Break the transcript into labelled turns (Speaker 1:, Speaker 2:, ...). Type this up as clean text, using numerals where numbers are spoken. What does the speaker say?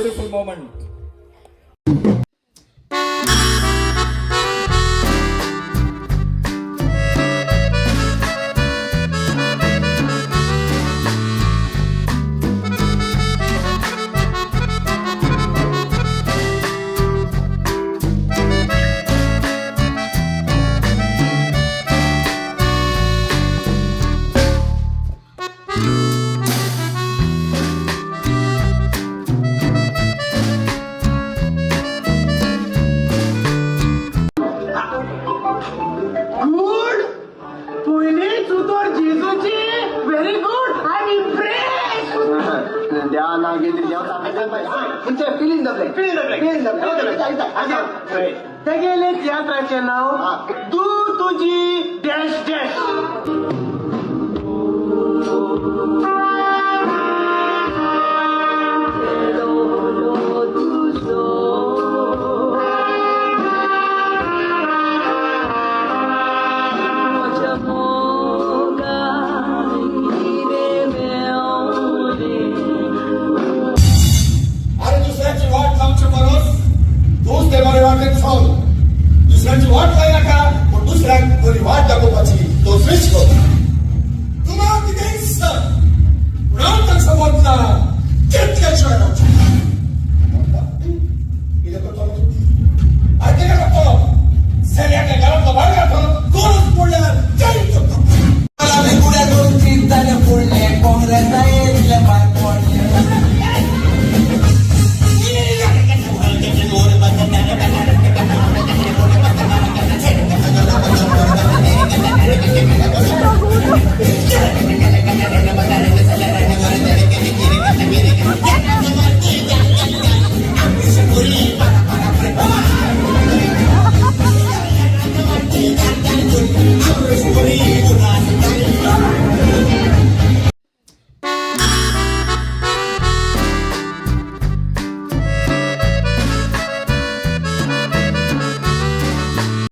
Speaker 1: Beautiful moment.
Speaker 2: Good. पयलीच उतर जेजूची. Very good. I am impress.
Speaker 3: द्या ना गेली द्या. Fill in the blank.
Speaker 2: Fill in the blank.
Speaker 3: Fill in the blank.
Speaker 2: तेगेले तियात्राचें नांव तूं तुजी डॅश डॅश.
Speaker 1: अरे, दुसऱ्याची वाट लावचे परस तूच ते बरे वाटेन चल. दुसऱ्याची वाट लाय नाका, पण दुसऱ्याक बरी वाट दाखोवपाची तो स्विच कर. तुम्हाला कितें दिसता, पूण हांव तांकां वतना कितले शिवाय रावचें कितें करतलो तूं? आनी कितें करतलो? चलयाक घरांतलो भायर घालतलो? गरज पडल्यार तेय करतलो.
Speaker 4: गुड्या करून चिंताने फोडले, काँग्रेस येतले भायर पडले.
Speaker 1: Sorry.